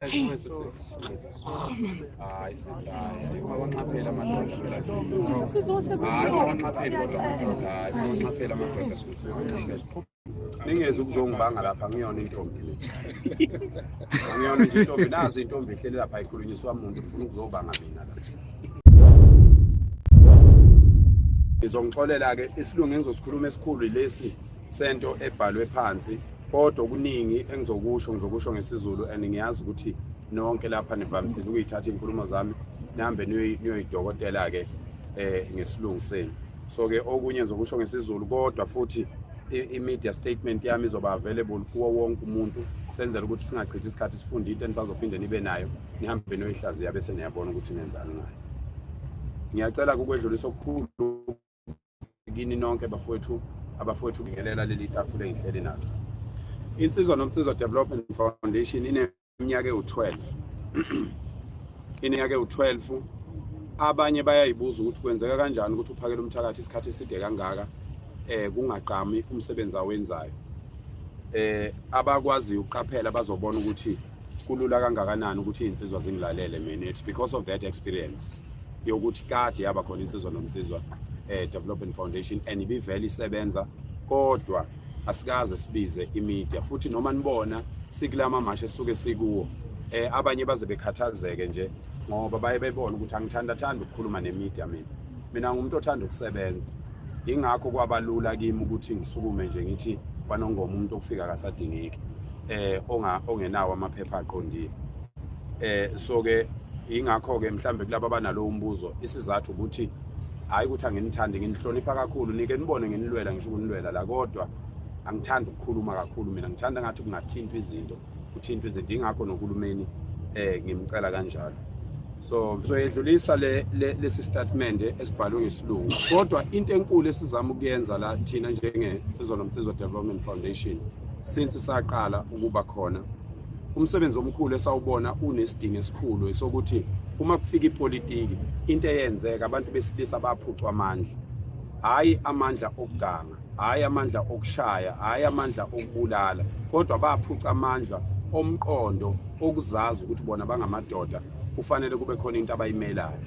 Hayi sisi, hayi mawanqaphela amadoda phela sisi. Hayi mawanqaphela kodwa amadoda, hayi mawanqaphela amadoda sisi, mawanqaphela. Ningezi ukuzongibanga lapha ngiyona intombi mina. Angiyona nje intombi, nazi intombi ihleli lapha ayikhulunyiswa muntu, ufuna ukuzobanga mina la. Ngizongixolela-ke isilungu engizosikhuluma esikhulu yilesi sento ebhalwe phansi kodwa okuningi engizokusho ngizokusho ngesiZulu and ngiyazi ukuthi nonke lapha nivamisile ukuyithatha izinkulumo zami nihambe niyoyidokotela ke eh ngesilungu senu. So ke okunye ngizokusho ngesiZulu kodwa futhi i-media statement yami izoba available kuwo wonke umuntu senzela ukuthi singachithi isikhathi sifunde into enisazophinde nibe nayo nihambe niyoyihlaziya bese niyabona ukuthi nenzani ngayo. Ngiyacela ukwedlulisa okukhulu kini nonke bafowethu, abafowethu bingelela leli tafula engihleli nalo. Insizwa Nomsizwa Development Foundation ineminyaka ewu-12. Ineminyaka ewu-12. Abanye bayayibuza ukuthi kwenzeka kanjani ukuthi uphakele umthakathi isikhathi eside kangaka kungaqami umsebenzi awenzayo. Abakwaziyo ukuqaphela bazobona ukuthi kulula kangakanani ukuthi izinsizwa zingilalele mina. It's because of that experience yokuthi kade yaba khona Insizwa Nomsizwa Development Foundation and ibivele isebenza, kodwa asikaze sibize imedia. Futhi noma nibona sikulama mashe esisuke sikuwo, abanye baze bekhathazeke nje ngoba baye bebona ukuthi angithanda thanda ukukhuluma nemedia. Mina ngumuntu othanda ukusebenza, ingakho kwabalula kimi ukuthi ngisukume nje ngithi kwaNongoma umuntu okufika akasadingeki onga ongenawo amaphepha aqondile. So ke ingakho ke mhlambe kulabo abanalowo umbuzo, isizathu ukuthi hayi ukuthi anginithandi, nginihlonipha kakhulu, nike nibone nginilwela, ngisho ukunilwela la, kodwa angithandi ukukhuluma kakhulu mina. Ngithanda ngathi kungathintwa izinto, kuthintwa izinto, ingakho nohulumeni ngimcela kanjalo. So yedlulisa le lesi statement esibhalwe ngesilungu, kodwa into enkulu esizama ukuyenza la thina njenge Nsizwa Nomsizwa Development Foundation since saqala ukuba khona, umsebenzi omkhulu esawubona unesidingo esikhulu esokuthi uma kufika ipolitiki, into eyenzeka abantu besilisa baphucwa amandla, hayi amandla okuganga, hayi amandla okushaya, hayi amandla okubulala, kodwa baphuca amandla omqondo okuzazi ukuthi bona bangamadoda, kufanele kube khona into abayimelayo.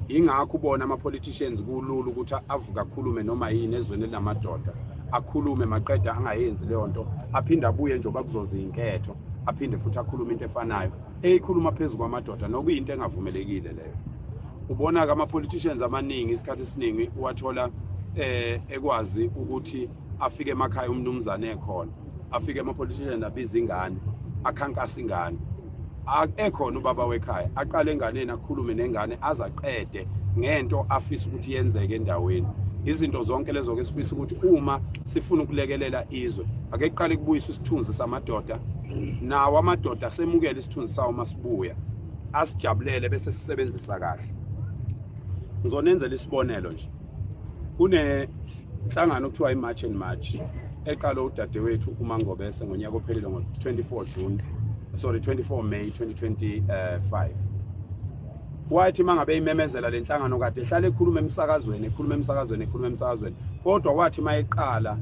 Ingakho ubona ama-politicians kulula ukuthi avuke akhulume noma yini ezweni elinamadoda, akhulume maqeda angayenzi leyo nto, aphinde abuye njengoba kuzoza inketho, aphinde futhi akhulume into efanayo eyikhuluma phezu kwamadoda, nokuyinto engavumelekile leyo. Ubona-ke ama-politicians amaningi isikhathi esiningi uwathola ekwazi ukuthi afike emakhaya umnumzane ekhona, afike ama-politician abiza ingane, akhankasa ingane ekhona ubaba wekhaya, aqale enganeni akhulume nengane azaqede ngento afisa ukuthi yenzeke endaweni. Izinto zonke lezo ke sifisa ukuthi uma sifuna ukulekelela izwe, ake kuqale kubuyiswe isithunzi samadoda, nawo amadoda asemukele isithunzi sawo masibuya, asijabulele bese sisebenzisa kahle. Ngizonenzela isibonelo nje, kunenhlangano okuthiwa i-March and March eqalwe udadewethu uMangobese ngonyaka ophelile ngo-24 June, sorry, 24 May 2025. Wathi mangabe imemezela le nhlangano, kade ehlale ekhuluma emsakazweni, ekhuluma emsakazweni, ekhuluma emsakazweni, kodwa wathi mayeqala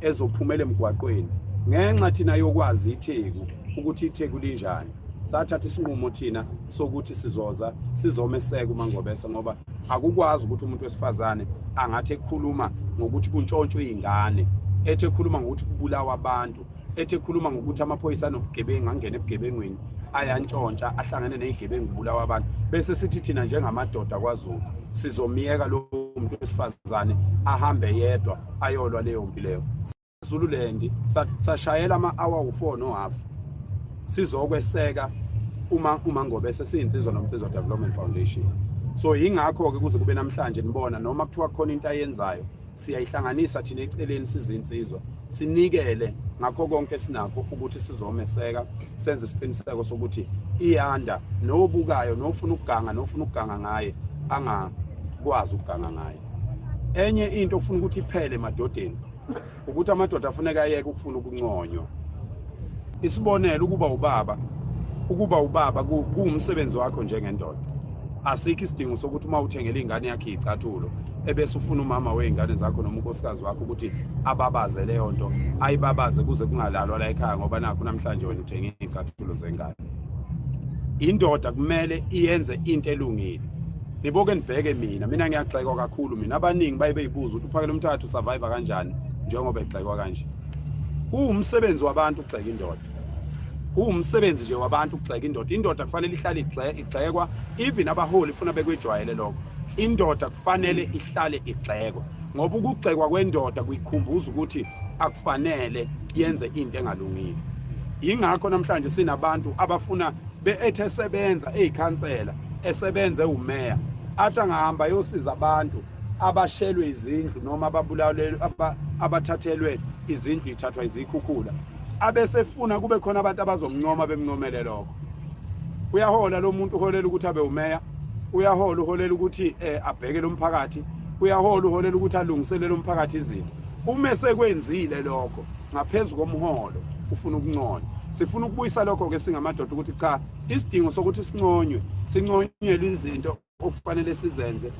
ezophumela emgwaqweni, ngenxa thina yokwazi iTheku ukuthi iTheku linjani, sathatha isinqumo thina sokuthi sizoza sizomeseka uMangobese, ngoba akukwazi ukuthi umuntu wesifazane angathi ekhuluma ngokuthi kuntshontshwe izingane, ethi ekhuluma ngokuthi kubulawa abantu, ethi ekhuluma ngokuthi amaphoyisa anobugebengu angene ebugebengwini ayantshontsha ahlangene nezigebengu kubulawa abantu, bese sithi thina njengamadoda kwaZulu sizomiyeka lo muntu wesifazane ahambe yedwa ayolwa leyo mpi leyo. Zululand sashayela ama-hour u-4 no-half sizokweseka uma uMangobese siyinsizwa Nomsizwa Development Foundation. So yingakho-ke kuze kube namhlanje nibona noma kuthiwa khona into ayenzayo, siyayihlanganisa thina eceleni sizinsizwa, sinikele ngakho konke esinakho ukuthi sizomeseka, senze isiqiniseko sokuthi iyanda, nobukayo nofuna ukuganga, nofuna ukuganga ngaye angakwazi ukuganga ngaye. Enye into ofuna ukuthi iphele emadodeni ukuthi amadoda afuneka ayeke ukufuna ukunconywa. Isibonelo, ukuba ubaba, ukuba ubaba kuwumsebenzi wakho njengendoda. Asikho isidingo sokuthi uma uthengela ingane yakhe icathulo Ebese ufuna umama wey'ngane zakho noma unkosikazi wakho ukuthi ababaze leyo nto, ayibabaze kuze kungalalwa la ekhaya, ngoba nakho namhlanje wena uthenge iy'cathulo zengane. Indoda kumele iyenze into elungile. Niboke nibheke mina, mina ngiyagxekwa kakhulu mina. Abaningi baye beyibuza ukuthi uphakela umthatha usurvive kanjani njengoba egxekwa kanje. Kuwumsebenzi wabantu ukugxeka indoda, kuwumsebenzi nje wabantu ukugxeka indoda. Indoda kufanele ihlale igxekwa, even abaholi funa bekwejwayele lokho. Indoda kufanele ihlale igxekwa, ngoba ukugxekwa kwendoda kuyikhumbuza ukuthi akufanele yenze into engalungile. Yingakho namhlanje sinabantu abafuna beethe sebenza eyikhansela, esebenze umeya, athi angahamba ayosiza abantu abashelwe izindlu noma ababulalelwe, abathathelwe izindlu, ithathwa izikhukhula, abesefuna kube khona abantu abazomncoma, bemncomele lokho. Uyahola lo muntu, uholela ukuthi abe umeya, uyahola, uholela ukuthi abheke lo mphakathi, uyahola, uholela ukuthi alungiselele umphakathi izinto. Uma sekwenzile lokho ngaphezu komholo, ufuna ukunconywa. Sifuna ukubuyisa lokho ke singamadoda, ukuthi cha, isidingo sokuthi sinconywe, sinconyelwe izinto okufanele sizenze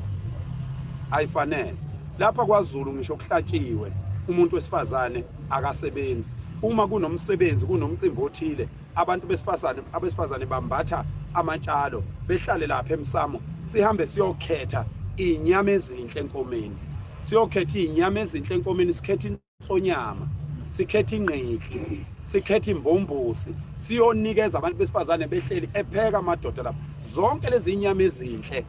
ayifanele. Lapha kwaZulu ngisho kuhlatshiwe, umuntu wesifazane akasebenzi. Uma kunomsebenzi, kunomcimbi othile, abantu besifazane, abesifazane bambatha amatshalo, behlale lapha emsamo, sihambe siyokhetha inyama ezinhle enkomeni, siyokhetha inyama ezinhle enkomeni, sikhetha insonyama, sikhetha ingqiki, sikhetha imbombosi, siyonikeza abantu besifazane behleli epheka amadoda lapha. Zonke lezi inyama ezinhle,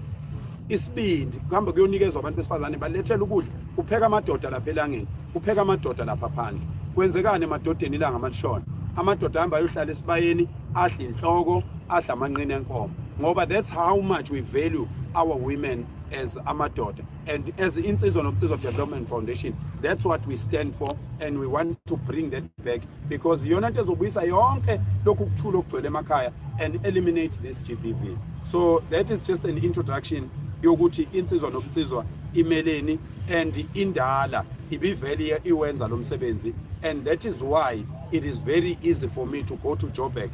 isibindi, kuhambe kuyonikezwa abantu besifazane, balethela ukudla, kupheka amadoda lapha elangeni, kupheka amadoda lapha phandle. Kwenzekani emadodeni ilanga malishona? Amadoda ahamba ayohlala esibayeni, adla inhloko, adla amanqina enkomo, ngoba that's how much we value our women as amadoda. And as Insizwa Nobunsizwa Development Foundation, that's what we stand for, and we want to bring that back, because iyona nto ezobuyisa yonke lokhu kuthula okugcwele emakhaya and eliminate this GBV. So that is just an introduction yokuthi Insizwa Nobunsizwa imeleni, and indala ibivele iwenza lo msebenzi, and that is why it is very easy for me to go to Joburg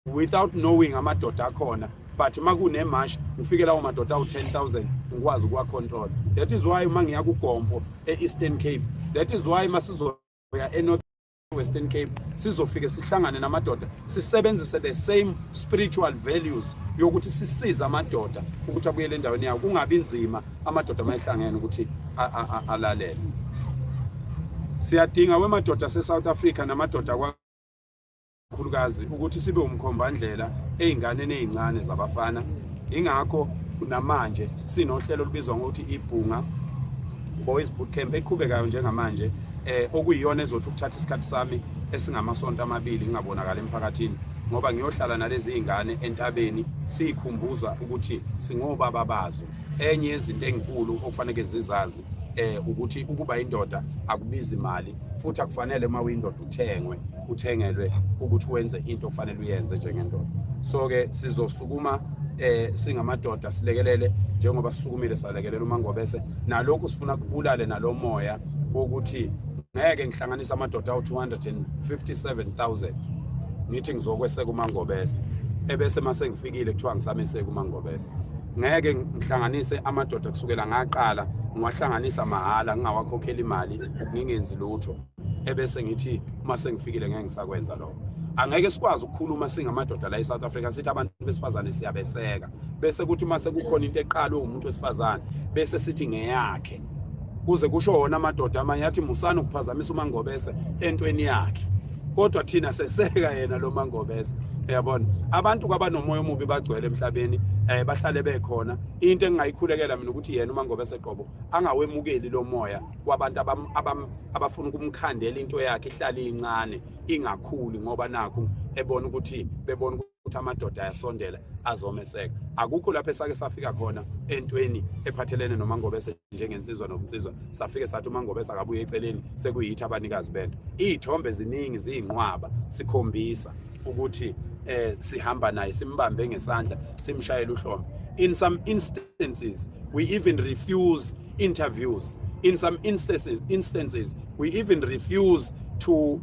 without knowing amadoda akhona, but makune march ngifike lawo madoda awu-10,000, ngikwazi ukuwa-control. That is why uma ngiya kuGompo e-Eastern Cape, that is why masizoya e-North Western Cape, sizofike sihlangane namadoda, sisebenzise the same spiritual values yokuthi sisize amadoda ukuthi abuyele endaweni yawo, kungabi nzima amadoda mayehlangene ukuthi alalele. Siyadinga wemadoda ase-South Africa namadoda kakhulukazi ukuthi sibe umkhombandlela ey'nganeni ey'ncane zabafana. Ingakho namanje sinohlelo olubizwa ngokuthi iBhunga Boys Bootcamp eqhubekayo njengamanje, okuyiyona ezothi ukuthatha isikhathi sami esingamasonto 2 ngingabonakala emphakathini, ngoba ngiyohlala nalezi iy'ngane entabeni, siyikhumbuza ukuthi singobaba bazo. Enye yezinto ezinkulu okufanele zizazi ukuthi ukuba indoda akubizi imali, futhi akufanele uma uyindoda uthengwe, uthengelwe ukuthi wenze into okufanele uyenze njengendoda. So ke sizosukuma singamadoda, silekelele njengoba sisukumile salekelela uMangobese. Nalokhu sifuna kubulale nalomoya wokuthi ngeke ngihlanganise amadoda awu-257,000 ngithi ngizokweseka uMangobese, ebese mase ngifikile kuthiwa ngisameseka uMangobese. Ngeke ngihlanganise amadoda kusukela ngaqala ngiwahlanganisa mahhala, ngingawakhokheli imali, ngingenzi lutho, ebese ngithi uma sengifikile ngeke ngisakwenza lokho. Angeke sikwazi ukukhuluma singamadoda la eSouth Africa sithi abantu besifazane siyabeseka, bese kuthi uma sekukhona into eqalwe umuntu wesifazane bese sithi ngeyakhe, kuze kusho wona amadoda amanye athi musana ukuphazamisa uMangobese entweni yakhe, kodwa thina seseka yena lo Mangobese. Uyabona, abantu kwabanomoya omubi bagcwele emhlabeni, bahlale bekhona. Into engingayikhulekela mina ukuthi yena uMangobese qobo angawemukeli lo moya wabantu abafuna ukumkhandela into yakhe ihlale incane, ingakhuli, ngoba nakhu ebona ukuthi bebona ukuthi amadoda ayasondela azomeseka. Akukho lapho esake safika khona entweni ephathelene noMangobese njengensizwa nobunsizwa, safike sathi uMangobese akabuye eceleni, sekuyithi abanikazi bento. Iy'thombe ziningi, ziyinqwaba, sikhombisa ukuthi sihamba naye, simbambe ngesandla, simshayele uhlombe. In some instances we even refuse interviews. In some instances we even refuse to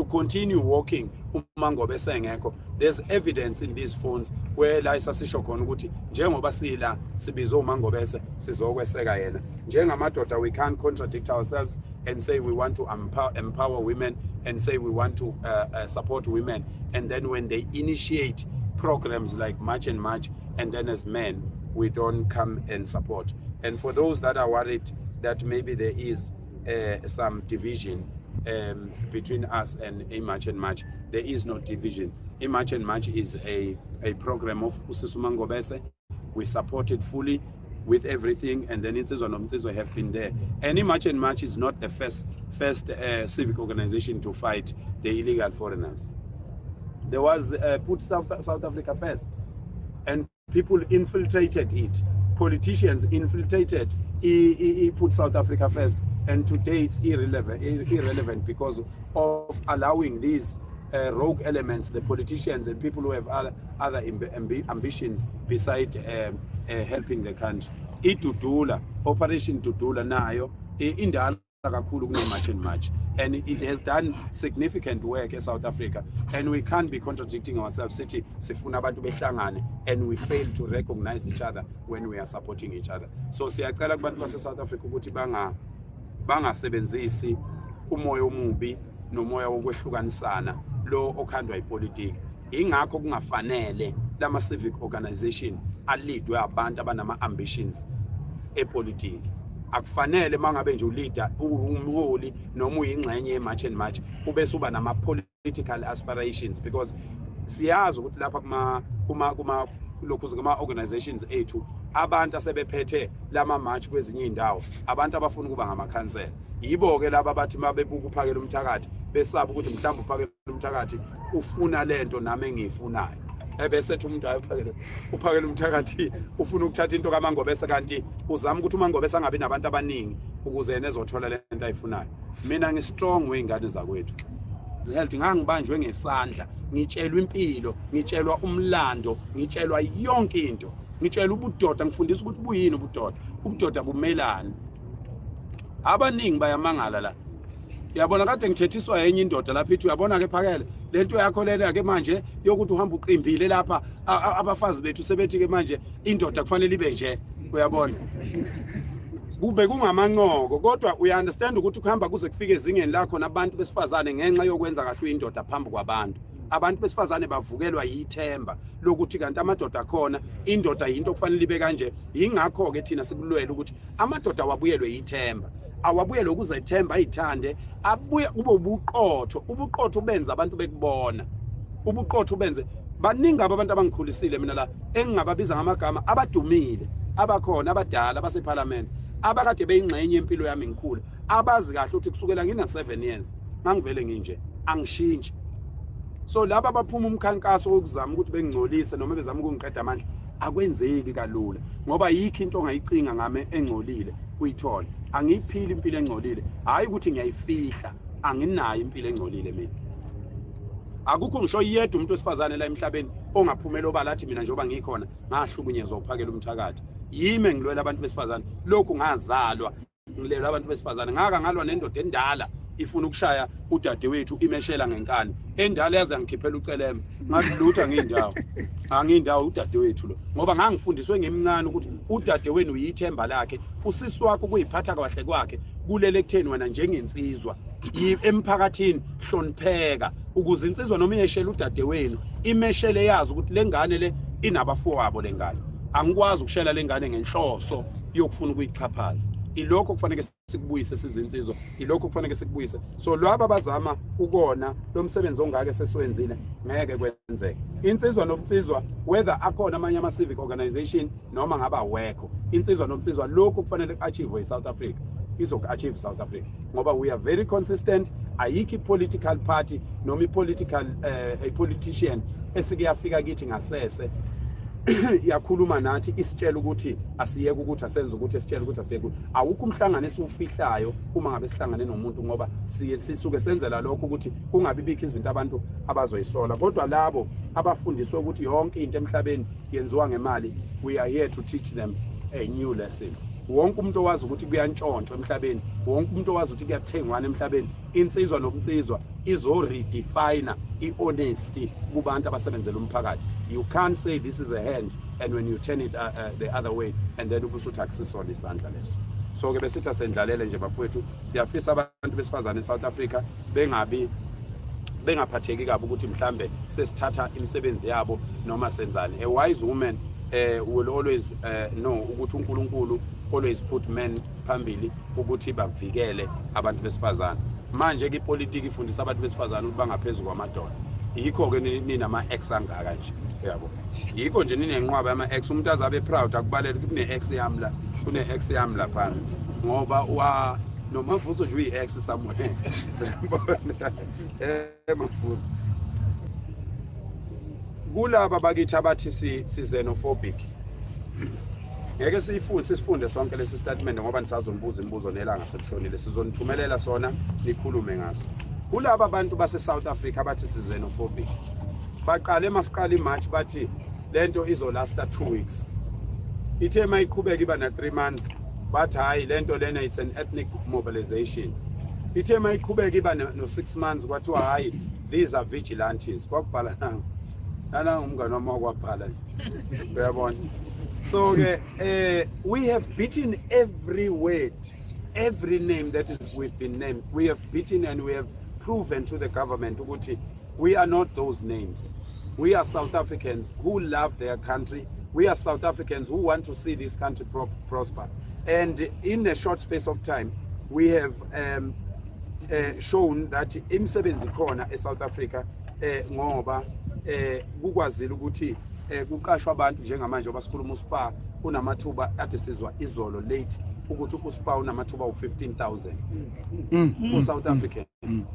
continue walking. uMangobe esengekho. There's evidence in these phones where la isasisho khona ukuthi njengoba sila sibize uMangobese, sizokweseka yena njengamadoda. We can't contradict ourselves and say we want to empower women and say we want to support women, and then when they initiate programs like March and March, and then as men we don't come and support. And for those that are worried that maybe there is some division between us and a March and March, there is no division. A March and March is a program of usisi uMangobese. We support it fully with everything, and then Insizwa Nomnsizwa have been there. And March and March is not the first civic organization to fight the illegal foreigners. There was Put South Africa First, and people infiltrated it. Politicians infiltrated Put South Africa First, and today it's irrelevant because of allowing these rogue elements, the politicians and people who have other ambitions beside helping the country. IDudula, Operation Dudula nayo indala kakhulu kune March and March, and it has done significant work eSouth Africa, and we can't be contradicting ourselves, sithi sifuna abantu behlangane and we fail to recognize each other when we are supporting each other. So siyacela kubantu base South Africa ukuthi bangasebenzisi umoya omubi nomoya wokwehlukanisana lo okhandwa ipolitiki. Ingakho kungafanele lama civic organization a-leadwe abantu abanama ambitions epolitiki. Akufanele mangabe nje u-leader, umholi noma uyingxenye ye-March and March, ubese uba nama political aspirations, because siyazi ukuthi lapha kuma lokhu kuma organizations ethu, abantu asebephethe lama march kwezinye indawo, abantu abafuna ukuba ngamakhansela, yibo ke laba bathi mabebuka uPhakela Umthakathi besaba ukuthi mhlawumbe uPhakela Umthakathi ufuna lento nami engiyifunayo, ebese ethi umuntu, hayi, uPhakela Umthakathi ufuna ukuthatha into kaMangobese, kanti uzama ukuthi uMangobese angabi nabantu abaningi ukuze yena ezothola lento ayifunayo. Mina ngi-strong wey'ngane zakwethu health, ngangibanjwe ngesandla, ngitshelwa impilo, ngitshelwa umlando, ngitshelwa yonke into, ngitshelwa ubudoda, ngifundisa ukuthi buyini ubudoda, ubudoda bumelani. Abaningi bayamangala la, uyabona, kade ngithethiswa yenye indoda lapha, ithi, "Uyabona ke Phakele, lento yakho lena ke manje yokuthi uhamba uqimbile lapha, abafazi bethu sebethi ke manje indoda kufanele ibe nje." Uyabona, kube kungamancoko, kodwa uya-understand ukuthi kuhamba kuze kufike ezingeni lakho nabantu besifazane, ngenxa yokwenza kahle uyindoda phambi kwabantu, abantu besifazane bavukelwa yithemba lokuthi kanti amadoda akhona, indoda yinto okufanele ibe kanje. Yingakho-ke thina sikulwela ukuthi amadoda awabuyelwe yithemba, awabuyelwe ukuzethemba, ayithande, abuye kube ubuqotho. Ubuqotho benza abantu bekubona, ubuqotho benze baningi abantu abangikhulisile mina la engingababiza ngamagama, abadumile, abakhona, abadala abasephalamende, abakade beyingxenye yempilo yami ngikhula, abazi kahle ukuthi kusukela ngina 7 years ngangivele nginje, angishintshi. So laba abaphuma umkhankaso wokuzama ukuthi bengingcolise noma bezama ukungiqeda amandla, akwenzeki kalula, ngoba yikho into ongayicinga ngame engcolile uyithole. Angiyiphili impilo engcolile, hayi ukuthi ngiyayifihla, anginayo impilo engcolile mina. Akukho ngisho yedwa umuntu wesifazane la emhlabeni ongaphumela obala athi, "Mina njengoba ngikhona ngahlukunyezwa uPhakela Umthakathi." Yimi ngilwela abantu besifazane, lokhu ngazalwa ngilwela abantu besifazane. Ngaka ngalwa nendoda endala ifuna ukushaya udadewethu, imeshela ngenkani endala, yaze yangikhiphela ucelembe, ngathi lutho, angiyindawo, angiyindawo, udadewethu lo, ngoba ngangifundiswe ngimncane ukuthi udadewenu uyithemba lakhe, usisi wakho, kuyiphatha kahle kwakhe kulele ekutheni wena njengensizwa emphakathini hlonipheka, ukuze insizwa noma iyeshela udadewenu imeshele yazi ukuthi le ngane le inabafowabo, le ngane angikwazi ukushela le ngane ngenhloso yokufuna ukuyichaphaza. Ilokho kufanele sikubuyise sizinsizwa, ilokho kufanele sikubuyise. So laba abazama ukona lo msebenzi ongake sesiwenzile, ngeke kwenzeke. Insizwa nobunsizwa, whether akhona amanye ama-civic organization noma ngaba awekho, Insizwa nobunsizwa, lokhu kufanele ku-achieve i-South Africa, izoku-achieve South Africa, ngoba we are very consistent. Ayikho i-political party noma i-political a politician esike yafika kithi ngasese yakhuluma nathi isitshela ukuthi asiyeke, ukuthi asenze, ukuthi esitshela ukuthi asiyeke. Awukho umhlangano esiwufihlayo uma ngabe sihlangane nomuntu, ngoba siye sisuke senzela lokho ukuthi kungabi bikho izinto abantu abazoyisola. Kodwa labo abafundiswe ukuthi yonke into emhlabeni yenziwa ngemali, we are here to teach them a new lesson. Wonke umuntu owazi ukuthi kuyantshontshwa emhlabeni, wonke umuntu owazi ukuthi kuyathengwana emhlabeni, Insizwa nobunsizwa Izo-redefine i-honesty kubantu abasebenzela umphakathi. You can't say this is a hand and when you turn it the other way and then ubusuthi akusisona isandla leso. So ke besithi asendlalele nje, bafowethu. Siyafisa abantu besifazane eSouth Africa bengabi bengaphatheki kabi ukuthi mhlambe sesithatha imisebenzi yabo noma senzani. A wise woman will always know ukuthi uNkulunkulu always put men phambili ukuthi bavikele abantu besifazane. Manje ke ipolitiki ifundisa abantu besifazane ukuthi bangaphezulu kwamadoda. Yikho ke ninama ex angaka nje, uyabo? Yikho nje ninenqwaba yama ex. Umuntu azabe proud akubalele ukuthi kune ex yami la, kune ex yami laphana, ngoba wa noMavuso nje uyi-ex somewhere. Mavuso, kulaba bakithi abathi si xenophobic, ngeke siyifunde, sisifunde sonke lesi statement ngoba nisazombuza imibuzo nelanga selishonile. Sizonithumelela sona nikhulume ngaso. Kulaba bantu base South Africa abathi si xenophobic, baqale masiqala iMarch bathi lento izolasta 2 weeks. Ithe mayiqhubeka iba na 3 months, bathi hayi, lento lena it's an ethnic mobilization. Ithe mayiqhubeka iba no 6 months, kwathiwa hayi, these are vigilantes. Kwakubhala nanga nana umngane wami wakwabhala nje, uyabona? So ke we have beaten every word, every name that is we've been named. We have beaten and we have proven to the government ukuthi we are not those names. We are South Africans who love their country. We are South Africans who want to see this country prosper. And in a short space of time we have shown that imisebenzi khona eSouth Africa, ngoba kukwazile ukuthi kuqashwa abantu. Njengamanje oba sikhuluma, uSpar unamathuba ade sizwa izolo late ukuthi uSpar unamathuba u15000 for South Africans.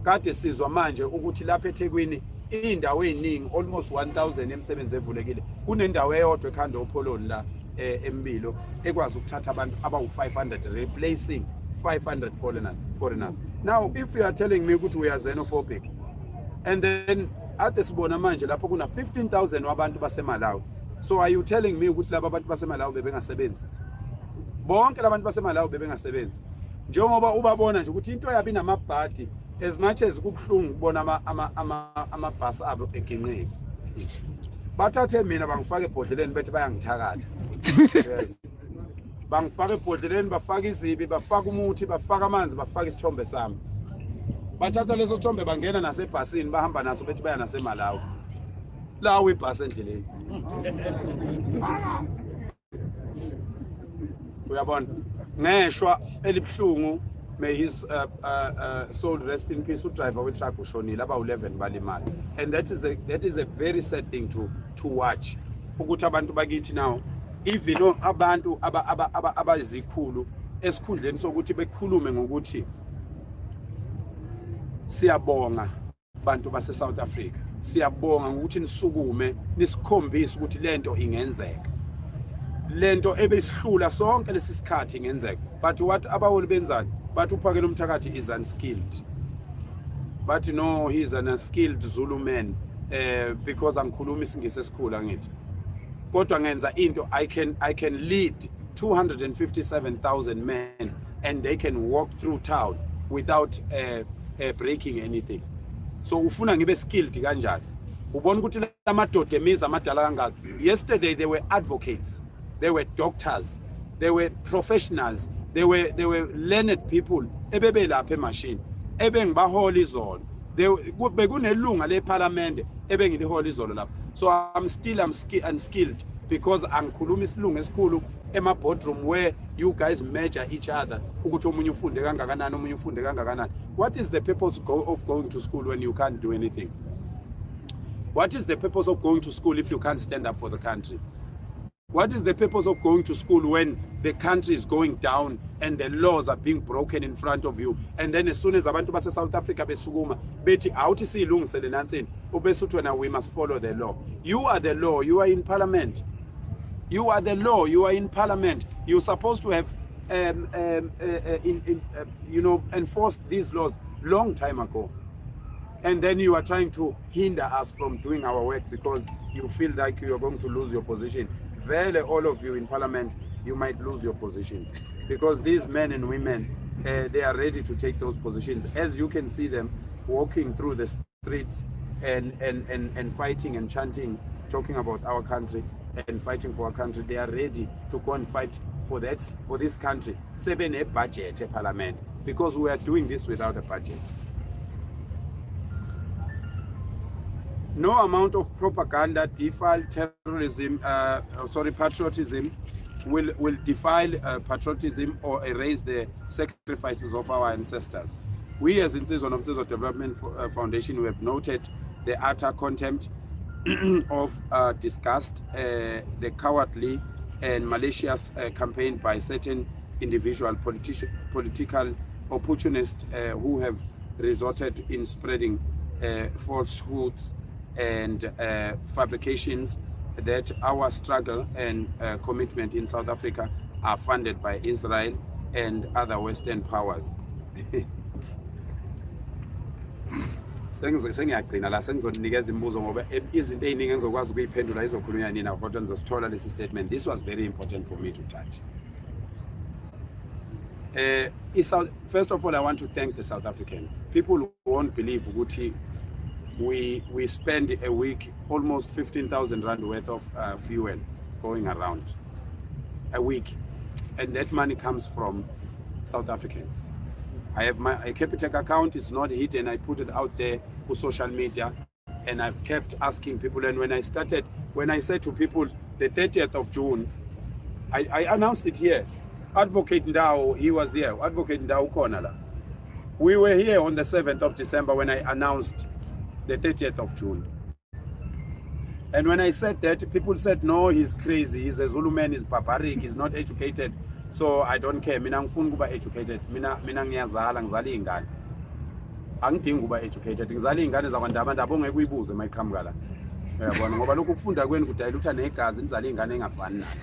Kade sizwa manje ukuthi lapha eThekwini indawo eziningi, almost 1000 emisebenzi evulekile. Kunendawo eyodwa ekhanda oPholoni la eMbilo ekwazi ukuthatha abantu abawu500, replacing 500 foreigners. Now if you are telling me ukuthi we are xenophobic and then ade sibona manje lapho kuna 15,000 wabantu baseMalawi, so are you telling me ukuthi laba abantu baseMalawi bebengasebenzi? Bonke labantu baseMalawi bebengasebenzi? Njengoba ubabona nje ukuthi into yabi namabhadi, as much as kubuhlungu ukubona amabhasi abo eginqika. Bathathe mina bangifake ebhodleleni, bethi bayangithakatha. Yes. Bangifaka ebhodleleni, bafaka izibi, bafaka umuthi, bafaka amanzi, bafaka isithombe sami. Bathatha leso sithombe, bangena nasebhasini, bahamba naso, bethi baya naseMalawi. Lawo ibhasi endleleni, uyabona? Ngeshwa elibuhlungu, may his soul rest in peace, udriver we-truck ushonile, abawu-11 balimala. And that is a very sad thing to watch, ukuthi abantu bakithi now, even abantu abazikhulu, esikhundleni sokuthi bekhulume ngokuthi siyabonga bantu base South Africa, siyabonga ngokuthi nisukume nisikhombise ukuthi lento ingenzeka, lento ebesihlula sonke lesi sikhathi ingenzeka. But what abaholi benzani? Bathi uPhakela umthakathi is unskilled. Bathi no, he is an unskilled Zulu man, because angikhuluma isingisi esikhulu, angithi? Kodwa ngenza into, I can lead 257,000 men and they can walk through town without breaking anything. So ufuna ngibe skilled kanjani? Ubona ukuthi lamadoda emizi amadala kangaka, yesterday they were advocates, they were doctors, they were professionals, they were learned people ebebelapha emashini ebengibahola izolo. Bekunelunga leParliament ebengilihola izolo lapha. So I'm still unskilled because angikhuluma isilungu esikhulu ema boardroom where you guys measure each other ukuthi omunye ufunde kangakanani, omunye ufunde kangakanani. What is the purpose of going to school when you can't do anything? What is the purpose of going to school if you can't stand up for the country? What is the purpose of going to school when the country is going down and the laws are being broken in front of you? And then as soon as abantu base South Africa besukuma bethi awuthi siyilungisele nansini, ubese uthi wena we must follow the law. You are the law, you are in parliament. You are the law, you are in parliament. You're supposed to have in, you know enforced these laws long time ago. And then you are trying to hinder us from doing our work because you feel like you are going to lose your position. Vele, all of you in parliament, you might lose your positions because these men and women, they are ready to take those positions. As you can see them, walking through the streets and fighting and chanting, talking about our country and fighting for our country. They are ready to go and fight for that, for this country. Sebene budget parliament, because we are doing this without a budget. No amount of propaganda, defile terrorism, sorry, patriotism, will defile patriotism or erase the sacrifices of our ancestors. We as Insizwa Nomsizwa Development Foundation, we have noted the utter contempt of disgust, the cowardly and malicious campaign by certain individual political opportunists who have resorted in spreading falsehoods and fabrications that our struggle and commitment in South Africa are funded by Israel and other Western powers. Sengiyagcina la, sengizonikeza imibuzo ngoba izinto ey'ningi engizokwazi ukuyiphendula izokhulunywa nina, kodwa nizosithola lesi statement. This was very important for me to touch. First of all, I want to thank the South Africans. People won't believe ukuthi we spend a week almost 15,000 rand worth of fuel going around a week, and that money comes from South Africans. I have my a Capitec account. It's not hidden. I put it out there on social media, and I've kept asking people. And when I started, when I said to people the 30th of June, I announced it here. Advocate Ndao, he was here. Advocate Ndao ukhona la. We were here on the 7th of December when I announced the 30th of June. And when I said that, people said, "No, he's crazy. He's a Zulu man, he's barbaric, he's not educated." So I don't care. Mina ngifuna ukuba educated. Mina ngiyazala, ngizala iy'ngane. Angidingi ukuba educated. Ngizala iy'ngane zakwaNdabandaba ongeke uyibuze uma iqhamuka la. Uyabona, ngoba lokhu kufunda kwenu kudayilutha negazi, nizale iy'ngane engafani nalo.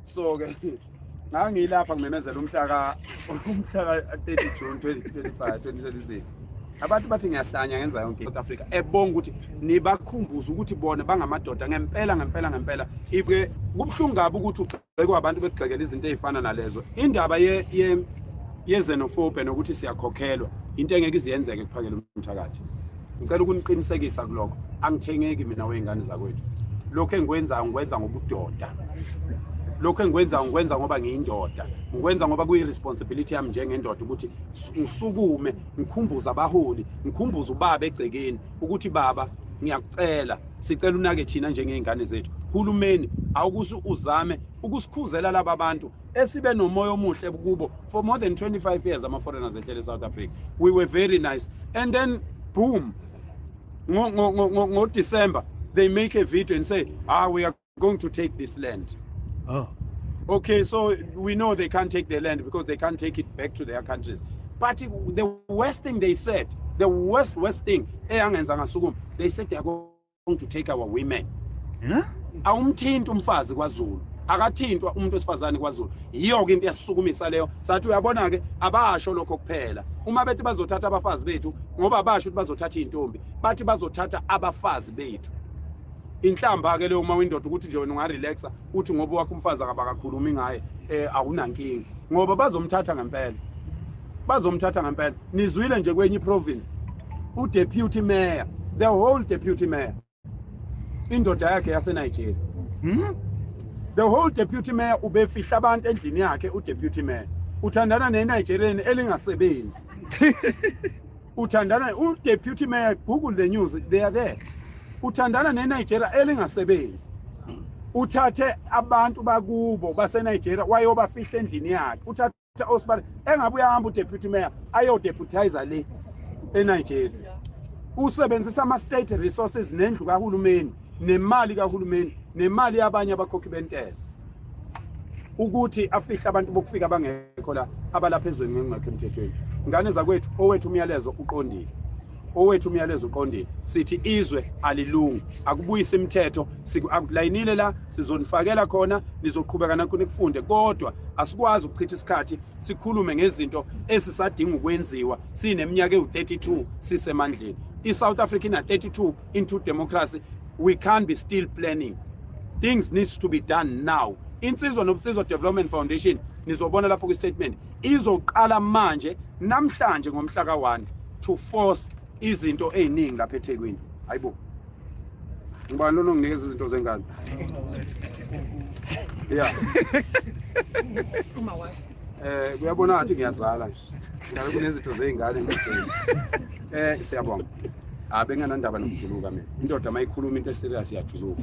So ke ngangilapha ngimemezela umhla ka 30 June 2025 2026. Abantu bathi ngiyahlanya, ngenza yonke South Africa ebonga ukuthi nibakhumbuze ukuthi bona bangamadoda ngempela ngempela ngempela. If ke kubuhlungu kabi ukuthi ugxekwa abantu, bekugxekela izinto ezifana nalezo, indaba ye xenophobia nokuthi siyakhokhelwa, into engeke iziyenzeke kuphakela umthakathi. Ngicela ukuniqinisekisa kulokho, angithengeki mina wey'ngane zakwethu. Lokhu engikwenzayo ngikwenza ngobudoda, lokhu engikwenzayo ngikwenza ngoba ngiyindoda, ngikwenza ngoba kuyi-responsibility yami njengendoda ukuthi ngisukume ngikhumbuze abaholi, ngikhumbuze ubaba egcekeni ukuthi, "Baba, ngiyakucela, sicela unake thina njengey'ngane zethu. Hulumeni, awukuthi uzame ukusikhuzela laba bantu esibe nomoya omuhle kubo for more than 25 years. Ama-foreigners ehlele e-South Africa, we were very nice, and then boom, ngo-December they make a video and say, 'Ah, we are going to take this land.'" Oh. Okay, so we know they can't take the land because they can't take it back to their countries. But the worst thing they said, the worst, worst thing, eyangenza ngasukuma, they said they are going to take our women. Huh? Awumthinti umfazi kwaZulu. Akathintwa umuntu wesifazane kwaZulu. Yiyo ke into eyasisukumisa leyo. Sathi uyabona ke, abasho lokho kuphela. Uma bethi bazothatha abafazi bethu, ngoba basho ukuthi bazothatha izintombi, bathi bazothatha abafazi bethu. Inhlamba ke leyo uma uyindoda ukuthi nje wena ungarelaxa uthi ngoba wakho umfazi akabakakhulumi ngaye, awunankinga, ngoba bazomthatha ngempela, bazomthatha ngempela. Nizwile nje kwenye iprovince, udeputy mayor, the whole deputy mayor, indoda yakhe yaseNigeria. The whole deputy mayor ubefihla abantu endlini yakhe. Udeputy mayor uthandana neNigerian elingasebenzi, uthandana, udeputy mayor, google the news, they are there, uthandana neNigeria elingasebenzi, uthathe abantu bakubo baseNigeria wayobafihla endlini yakhe, uthatha osibali engabe uyahamba udeputy mayor ayodeputize le eNigeria, usebenzisa ama-state resources nendlu kahulumeni nemali kahulumeni nemali yabanye abakhokhi bentela ukuthi afihle abantu bokufika abangekho la, abalapha ezweni ngengekho emthethweni. Ngane zakwethu, owethu umyalezo uqondile, owethu umyalezo uqondile. Sithi izwe alilungi, akubuyise imithetho. Akulayinile la, sizonifakela khona, nizoqhubeka nakho nikufunde, kodwa asikwazi ukuchitha isikhathi sikhulume ngezinto esisadinga ukwenziwa sineminyaka ewu-32 sisemandleni. I-South Africa ina-32 into democracy. We can't be still planning. Things needs to be done now. Insizwa Nobunsizwa Development Foundation. Nizobona lapho kwi-statement izoqala manje namhlanje ngomhla ka-1 to force izinto ey'ningi lapha eThekwini. Hayibo, ngibani lona onginikeza izinto zengane? Ya, kuyabona ngathi ngiyazala nje, ngabe kunezinto zey'ngane ngideni. Siyabonga. Abenganandaba nokujuluka mina. Indoda mayikhuluma into eserious iyajuluka.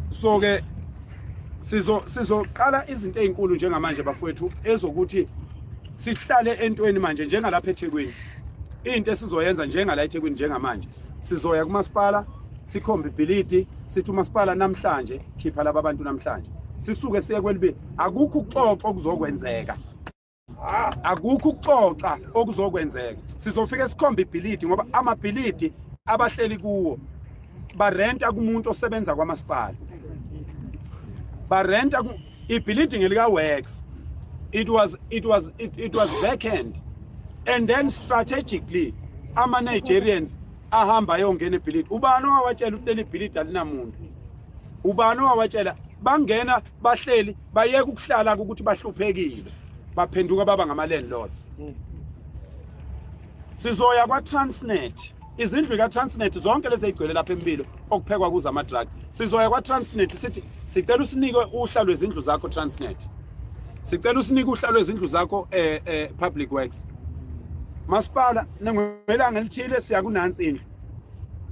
So ke sizoqala izinto ezinkulu njengamanje bafowethu, ezokuthi sihlale entweni manje njengalapha eThekwini. Into esizoyenza njengala eThekwini njengamanje, sizoya kumasipala, sikhombe ibhilidi, sithi umasipala namhlanje khipha laba bantu namhlanje. Sisuke siye kwelibi. Akukho ukuxoxa okuzokwenzeka, akukho ukuxoxa okuzokwenzeka. Sizofika sikhombe ibhilidi, ngoba amabhilidi abahleli kuwo barenta kumuntu osebenza kwamasipala, barenta ibhilidi ngelika works. It was vacant and then strategically ama Nigerians ahamba ayongena ebhilidi. Ubani owawatshela ukuthi leli bhilidi alinamuntu? Ubani owawatshela? Bangena, bahleli, bayeka ukuhlala ukuthi bahluphekile, baphenduka baba ngama landlords. Sizoya kwa Transnet, izindlu ka Transnet zonke lezi ezigcwele lapha empilo okuphekwa kuzo ama drug. Sizoya kwa Transnet sithi sicela usinike uhla lwezindlu zakho Transnet, sicela usinike uhla lwezindlu zakho Public Works, masipala. Ngelanga elithile siya kunansi indlu,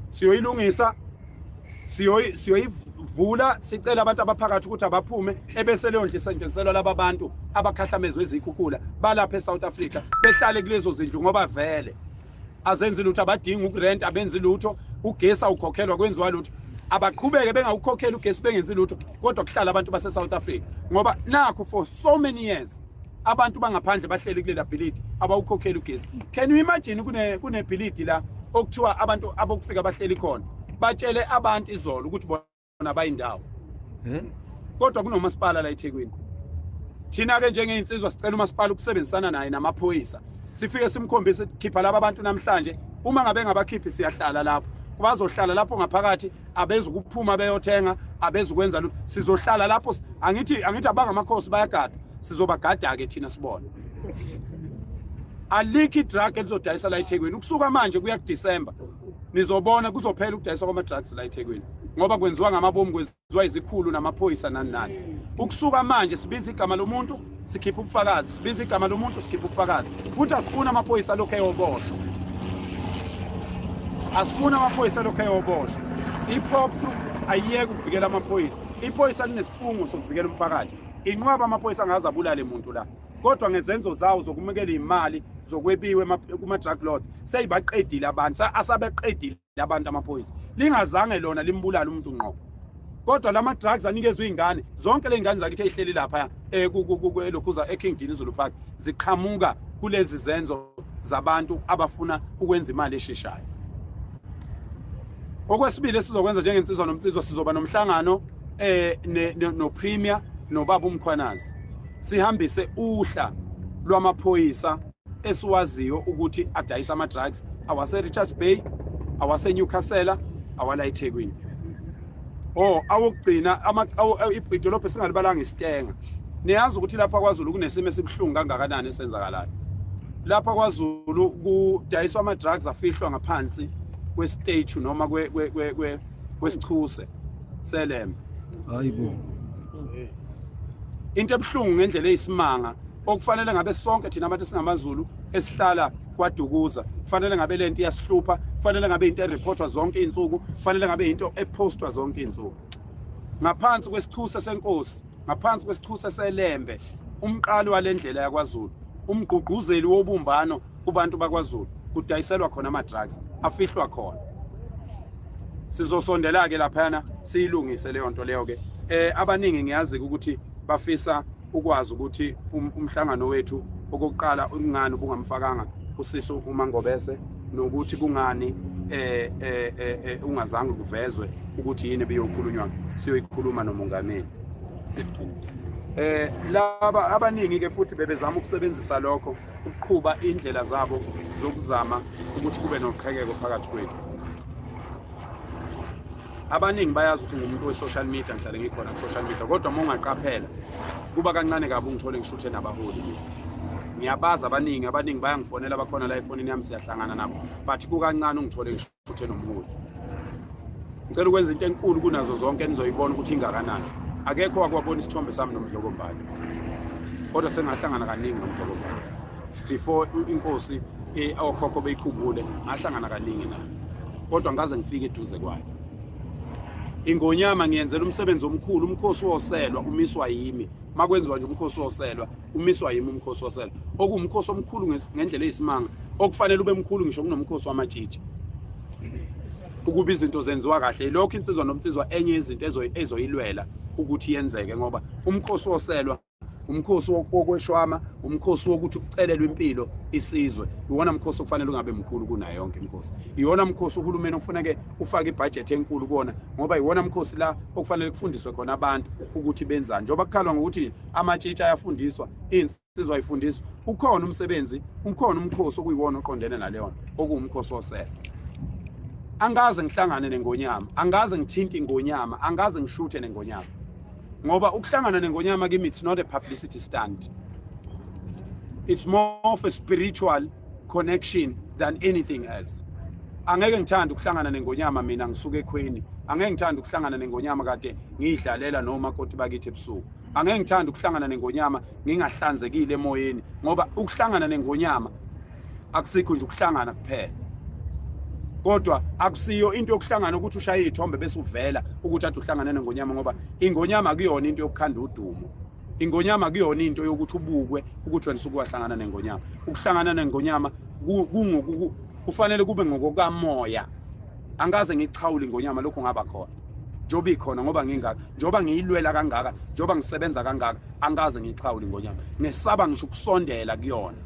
siyoyilungisa, siyoyivula, sicela abantu abaphakathi ukuthi abaphume, ebese leyo ndlu isetshenziselwa laba bantu abakhahlamezwe izikhukhula balapha eSouth Africa, behlale kulezo zindlu, ngoba vele azenzi lutho, abadingi ukurent, abenzi lutho, ugesi awukhokhelwa, kwenziwa lutho. Abaqhubeke bengawukhokheli ugesi, bengenzi lutho, kodwa kuhlala abantu base-South Africa, ngoba nakho for so many years abantu bangaphandle bahleli kulela bhilidi, abawukhokheli ugesi. Can you imagine, kunebhilidi la okuthiwa abantu abokufika bahleli khona, batshele abantu izolo ukuthi bona bayindawo, kodwa kunomasipala la eThekwini. Thina-ke njengey'nsizwa sicela umasipala ukusebenzisana naye namaphoyisa, sifike simkhombise, khipha laba bantu namhlanje. Uma ngabe ngabakhiphi, siyahlala lapho, bazohlala lapho ngaphakathi, abezukuphuma beyothenga, abezukwenza lutho. Sizohlala lapho. Angithi abangamakhosi bayagada? Sizobagada-ke thina, sibone. Alikho idrug elizodayisa la eThekwini ukusuka manje kuya kuDisemba. Nizobona, kuzophela ukudayiswa kwama-drugs la eThekwini, ngoba kwenziwa ngamabomu, kwenziwa izikhulu namaphoyisa nani nani. Ukusuka manje sibiza igama lomuntu, sikhipha ubufakazi, sibiza igama lomuntu, sikhipha ubufakazi. Futhi asifuni amaphoyisa lokhu eyoboshwa, asifuni amaphoyisa lokhu eyoboshwa. I-POPCRU ayiyeke ukuvikela amaphoyisa. Iphoyisa linesifungo sokuvikela umphakathi. Inqwaba amaphoyisa angaze abulale muntu la, kodwa ngezenzo zawo zokumukela imali zokwebiwe kuma-drug lords seyibaqedile abantu, asabeqedile abantu amaphoyisa, lingazange lona limbulale umuntu ngqo. Kodwa lama drugs anikezwe izingane zonke, le ngane zakithi ezihleli lapha elokhuza eKing Dinuzulu Park, ziqhamuka kulezi zenzo zabantu abafuna ukwenza imali esheshayo. Okwesibili esizokwenza njengensizwa nomnsizwa, sizoba nomhlangano no Premier nobaba uMkhwanazi, sihambise uhla lwamaphoyisa esiwaziyo ukuthi adayisa ama drugs awase Richards Bay, awase Newcastle, awala eThekwini. Oh, awokugcina idolobha esingalibalanga isitenga. Niyazi ukuthi lapha kwaZulu kunesimo esibuhlungu kangakanani esenzakalayo. Lapha kwaZulu kudayiswa ama drugs afihlwa ngaphansi kwe-statue noma kwesichuse selembe. Hayibo. Into ebuhlungu ngendlela eyisimanga, okufanele ngabe sonke thina abantu esingamaZulu esihlala kwaDukuza, kufanele ngabe lento iyasihlupha, kufanele ngabe into ereportwa zonke izinsuku, kufanele ngabe into epostwa zonke izinsuku. Ngaphansi kwesichuse senkosi, ngaphansi kwesichuse selembe, umqali walendlela yakwaZulu, umgqugquzeli wobumbano kubantu bakwaZulu, kudayiselwa khona ama-drugs, afihlwa khona. Sizosondela-ke laphayana, siyilungise leyo nto leyo-ke. Abaningi ngiyazi ukuthi bafisa ukwazi ukuthi umhlangano wethu okokuqala kungani ubungamfakanga usiso uMangobese, nokuthi kungani ungazange kuvezwe ukuthi yini ebiyokhulunywa. Siyoyikhuluma nomongameli. Laba abaningi ke futhi bebezama ukusebenzisa lokho ukuqhuba indlela zabo zokuzama ukuthi kube noqhekeko phakathi kwethu. Abaningi bayazi ukuthi ngumuntu we-social media, ngihlale ngikhona ku-social media, kodwa uma ungaqaphela Kuba kancane kabi ungithole ngishuthe nabaholi mina. Ngiyabazi abaningi, abaningi bayangifonela bakhona la efonini yami siyahlangana nabo. But kukancane ungithole ngishuthe nomholi. Ngicela ukwenza into enkulu kunazo zonke enizoyibona ukuthi ingakanani. Akekho wakwabona isithombe sami noMdlokombane. Kodwa sengahlangana kaningi noMdlokombane. Before inkosi okhokho beyikhumbule ngahlangana kaningi nayo. Kodwa ngaze ngifike eduze kwayo. Ingonyama ngiyenzela umsebenzi omkhulu, umkhosi woselwa umiswa yimi. Makwenziwa nje umkhosi woselwa, umiswa yimi umkhosi woselwa. Okuwumkhosi omkhulu ngendlela eyisimanga, okufanele ube mkhulu ngisho kunomkhosi wamatshitshi. Ukuba izinto zenziwa kahle, ilokho insizwa nomnsizwa enye yezinto ezoyilwela ukuthi yenzeke ngoba umkhosi woselwa umkhosi wokweshwama, umkhosi wokuthi kucelelwe impilo isizwe, iwona mkhosi okufanele ungabe mkhulu kunayo yonke imikhosi. Iwona mkhosi uhulumeni okufuneke ufake ibhajethi enkulu kuwona ngoba iwona mkhosi la okufanele kufundiswe khona abantu ukuthi benzani. Njengoba kukhalwa ngokuthi amatshitshi ayafundiswa, insizwa ayifundiswa, ukhona umsebenzi, ukhona umkhosi okuyiwona oqondene naleyo nto, okuwumkhosi wosele. Angaze ngihlangane nengonyama, angaze ngithinte ingonyama, angaze ngishuthe nengonyama. Ngoba ukuhlangana nengonyama kimi it's not a publicity stunt. It's more of a spiritual connection than anything else. Angeke ngithande ukuhlangana nengonyama mina ngisuke ekhweni. Angeke ngithande ukuhlangana nengonyama kade ngiyidlalela nomakoti bakithi ebusuku. Angeke ngithande ukuhlangana nengonyama ngingahlanzekile emoyeni ngoba ukuhlangana nengonyama akusikho nje ukuhlangana kuphela. Kodwa akusiyo into yokuhlangana ukuthi ushaye iy'thombe bese uvela ukuthi ade uhlangane nengonyama ngoba ingonyama akuyona into yokukhanda udumo. Ingonyama akuyona into yokuthi ubukwe ukuthi wena usuke wahlangana nengonyama. Ukuhlangana nengonyama kufanele kube ngokokamoya. Angikaze ngixhawule ingonyama lokhu ngaba khona. Njengoba ikhona ngoba ngingaka, njengoba ngiyilwela kangaka, njengoba ngisebenza kangaka, angikaze ngiyixhawule ingonyama. Ngesaba ngisho ukusondela kuyona.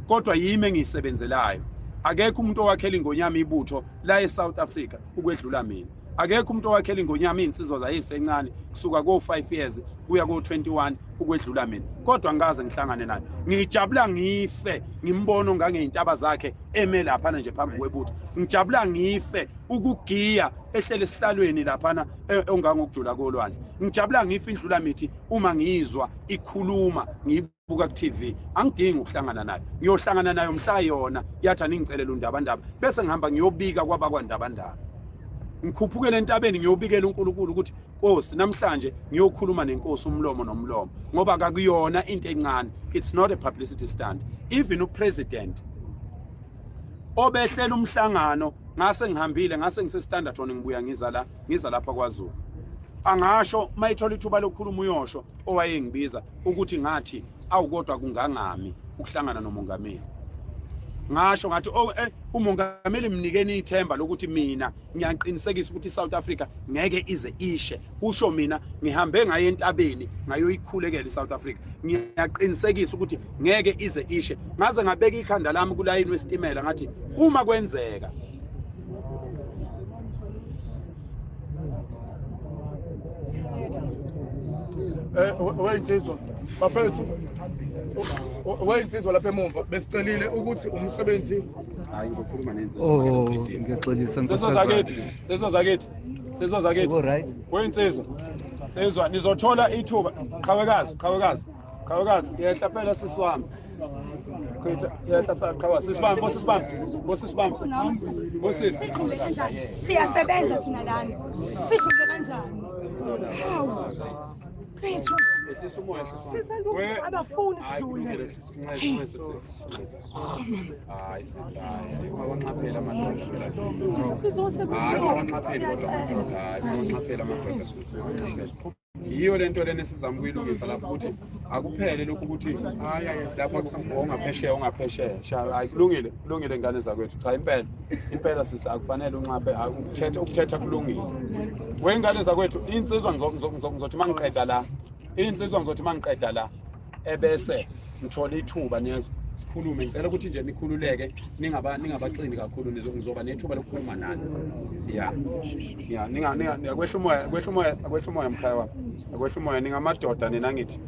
Kodwa yimi engiyisebenzelayo. Akekho umuntu owakhela ingonyama ibutho la eSouth Africa ukwedlula mina. Akekho umuntu owakhela ingonyama iy'nsizwa zayisencane kusuka ko-5 years kuya ko-21 ukwedlula mina. Kodwa angikaze ngihlangane naye. Ngijabula ngife ngimbona ongangey'ntaba zakhe eme laphana nje phambi kwebutho. Ngijabula ngife ukugiya ehlele esihlalweni laphana ongangokujula kolwandle. Ngijabula ngife indlula mithi uma ngiyizwa ikhuluma buka ku-TV, angidingi ukuhlangana nayo. Ngiyohlangana nayo mhla yona yathi aningicelele undabandaba, bese ngihamba ngiyobika kwabakwandabandaba. Ngikhuphukele entabeni ngiyobikela uNkulunkulu ukuthi Nkosi, namhlanje ngiyokhuluma nenkosi umlomo nomlomo, ngoba kakuyona into encane. It's not a publicity stunt. Even upresident obehlela umhlangano, ngase ngihambile, ngase ngise-Standerton, ngibuya ngiza la, ngiza lapha KwaZulu. Angasho mayithola ithuba lokukhuluma uyosho owayengibiza ukuthi ngathi awu kodwa kungangami ukuhlangana nomongameli. Ngasho ngathi oh, umongameli mnikeni ithemba lokuthi mina ngiyaqinisekisa ukuthi iSouth Africa ngeke ize ishe. Kusho mina ngihambe ngaye entabeni ngayoyikhulekela iSouth Africa. Ngiyaqinisekisa ukuthi ngeke ize ishe. Ngaze ngabeka ikhanda lami kulayini wesitimela ngathi uma kwenzeka Weyinsizwa bafethu, weyinsizwa lapha emumva besicelile ukuthi umsebenzi. Hayi, ngizokhuluma nensizwa. Oh, ngiyaxolisa. Nsizwa zakithi, nsizwa zakithi, nsizwa zakithi. Right. Weyinsizwa, nsizwa nizothola ithuba. Qhawekazi, qhawekazi, qhawekazi, yehla phela sisi wami. Chitha, yehla sa qhawa sisi bami, bosisi bami, bosisi bami. Bosisi. Sidlule kanjani? Siyasebenza thina lana. Sidlule kanjani? Hawu. Mfethu. Ehlisa umoya sisi wami. Sisalungu abafuni Hayi, sidlule. kulungile, ehlisa umoya sisi. Hayi sisi, hayi, ungawanxapheli amadoda phela sisi. Sizosebenza. Hayi, ungawanxapheli kodwa amadoda, hayi, ungawanxapheli amadoda sisi, ungawanxapheli. Yiyo lento lena esizama ukuyilungisa lapho ukuthi akuphele lokhu ukuthi lapha ongaphesheya ongaphesheya. Hayi, kulungile, kulungile ngane zakwethu. Cha impela, impela sisi akufanele unxaphe, ukuthetha ukuthetha kulungile. Wengane zakwethu, insizwa ngizothi mangiqeda la. Insizwa ngizothi mangiqeda la ebese ngithola ithuba niyezwa sikhulume. Ngicela ukuthi nje nikhululeke, ningabaxini kakhulu, ngizoba nethuba lokukhuluma nani. Ya ya ninga ninga kwehla umoya, kwehla umoya, kwehla umoya mkhaya wami, kwehla umoya. Ningamadoda nina, ngithi